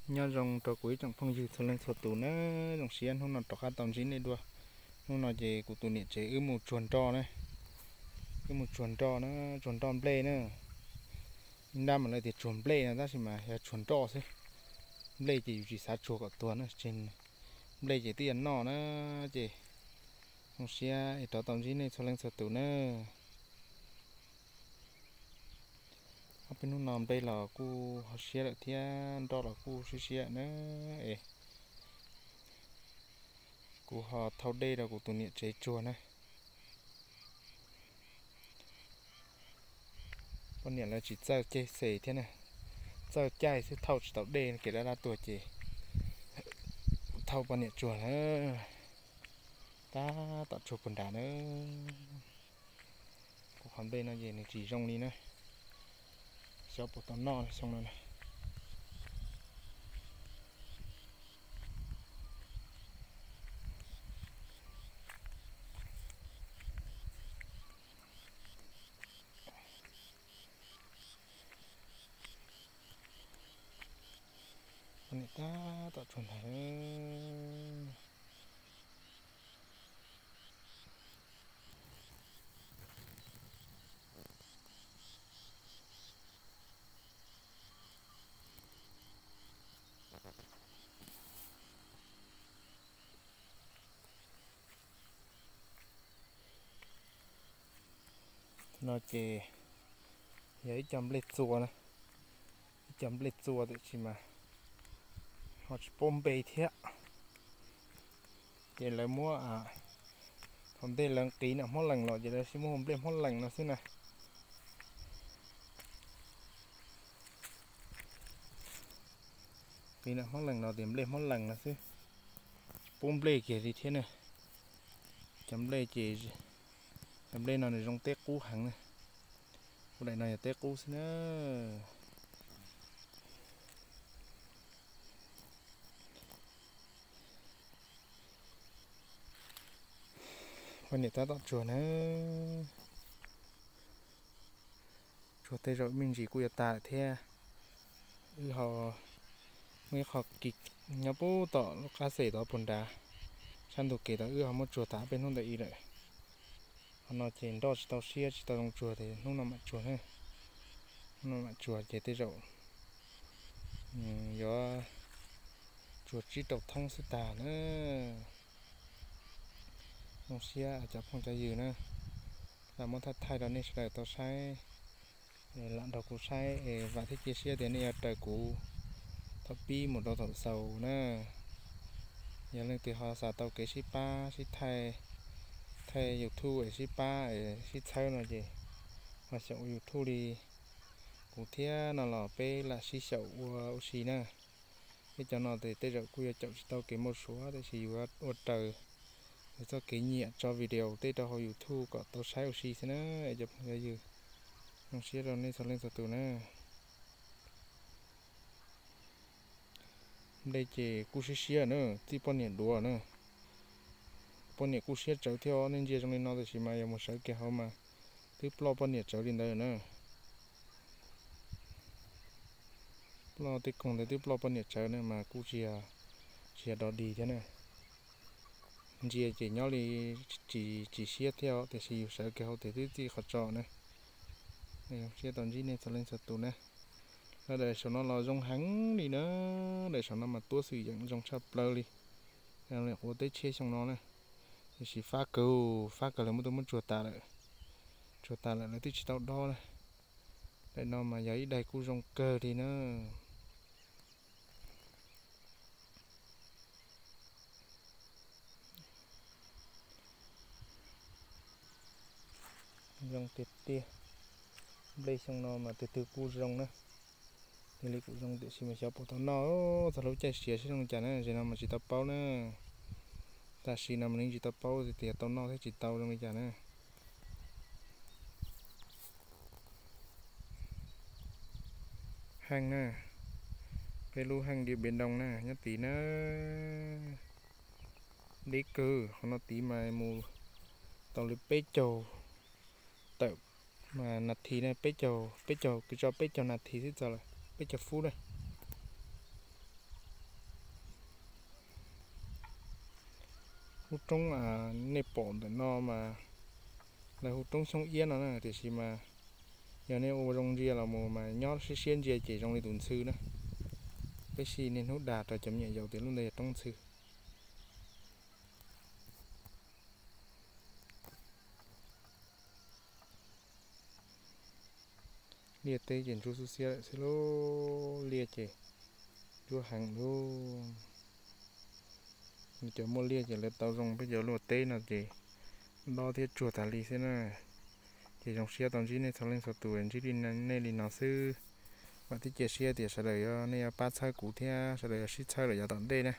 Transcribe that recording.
Nyob zoo rau kuv ib tsoom phooj ywg txhua leej txhua tus na, zoo siab hnub no rov qab tau ntsib nej dua. Hnub no ces kuv tus niam tsev wb mus tsuag nroj na, wb mus tsuag nroj na, tsuag nroj nplej na. Ib nrab mas lawv tias tsuag nplej no tab sis mas yog tsuag nroj xwb. Nplej ces yus tsis xav tsuag kom tuag na, nplej ces twb yog noj na, ces zoo siab es rov tau ntsib nej txhua leej txhua tus na. Ob peb hnub no nplej los kuj ho siab lawm thiab nroj los kuj siab siab na. Es kuv ho thauj dej rau kuv tus niam tsev tsuag na. Poj niam lawv tsis txawj ceg xes thiab na, txawj caij xwb thauj tsis tau dej kev dab dab tuag ces kuv thauj poj niam tsuag na. Tab tom tsuag puag nrad na. Kuv qhov nplej no ces nws tsis zoo li na, xyov puas tau noj xyoo no na. Poj niam tab tom tsuag ntag. No ces yog ib co nplej txua na, ib co nplej txua tiam sis mas ho tsis paub npe thiab. Ces lawv muab, thaum ntej lawv qiv nam Hmoob Lees los ces lawv sis muab hu nplej Hmoob Lees no xwb na. Qiv nam Hmoob Lees los tias nplej Hmoob Lees no xwb, tsis paub nplej kiag li thiab na. Cov nplej ces, cov nplej no nws zoo teb qub heev na. Ua daim no yog teb qub xwb na. Poj niam tab tom tsuag na. Tsuag tej zaum me ntsis kuj yuav tas lawm thiab. Wb ho muaj ib qho kis nyob puag tom lub qab xes tod puag nrad, sab ntug kev tod wb ho muab tsuag tas peb hnub ntawd ib lawm. Qhov no ces nroj tsis tau siab tsis tau zoo tsuag ces hnub no mam tsuag na. Hnub no mam tsuag ces tej zaum yuav tsuag tsib rau thoob xwb tag na. Zoo siab cov phooj cov ywg na, lam muab thaij thaij rau nej sawv daws tau saib, lam nrog kuv saib es vam thiab cia siab tias nej yuav raws kuv thaum pib mus rau thaum xaus na. Yog leej twg ho xav tau kev sib pab sib thaij, thaij YouTube es sib pab es sib txhawb no ces ho xyaum ua YouTube li kuv thiab no los peb lam sib xyaum ua ua si na. Peb cov no ces tej zaum kuj yuav caum tsis tau kev npau suav tiam sis yus ua raws yus txoj kev nyiam tso video tej rau hauv YouTube kom tau saib ua si xwb na. Cov phooj cov ywg, zoo siab rau nej txhua leej txhua tus na. Nplej ces kuj siab siab na, txij poj niam duav na. Poj niam kuj siab tsawv thiab, nej ntsia zoo li no tiam sis mas yog mus sawv kiag hauv mas twb ploj poj niam tsawv li ntawd na. Ploj tej koog ntawd twb ploj poj niam tsawv na mas kuj tsis, tsis yog dog dig thiab na. Ntsia ces nyob li tsis, tsis siab thiab tiam sis yus sawv kiag hauv tes twb txij qhov tso na. Zoo siab tau ntsib nej txhua leej txhua tus na. Lawv daim saum no los zoo heev li na, daim saum no mas tuab xwm yeem zoo tshaj plaws li. Quav teb tshiab xyoo no na, tiam sis fab kawg, fab kawg lawv muab tuaj muab tsuag tas lawm, tsuag tas lawm lawv twb tsis tau dob na. Daim no mas yog ib daim kuj zoo kawg li na. Zoo tiag tiag. Nplej xyoo no mas twg twg kuj zoo na. Yog li kuj zoo tiam sis mas xyov puas tau noj, txog lub caij siav seb zoo li cas na, zaum no mas tsis tau paub na. Tam sim no mas yeej tsis tau paub tias tau noj thiab tsis tau zoo li cas na. Heej na, peb lub heej Diam Npiam Doo na nyob tid na. Deb kawg, qhov no tid mas mus tau li peb caug tawm nas this na, peb caug, peb caug, kwv tso peb caug nas this xwb txog lawm, peb caug fub na. Lub roob nej pom ntawm no mas lawv hu roob Xyoob Iab no na, tiam sis mas yog nej ua zoo ntsia los mus mas nyob siab siab ntsia ces zoo li tus ntxhw na. Peb sim niaj hnub dag rau cov me nyuam yaus tias lub ntawd yog roob ntxhw. Liaj teb ces ntsuab xub xiab lawm xwb lauj, liaj ces ntsuab heev lauj. Cov muaj liaj ces lawv tau zoo, peb cov luaj teb no ces dob thiab tsuag tas li xwb na. Ces zoo siab tau ntsib nej txhua leej txhua tus, ntsib li nej li no xwb. Vam thiab cia siab tias sawv daws yuav, nej yuav pab txhawb kuv thiab sawv daws yuav sib txhawb lawm yav tom ntej na.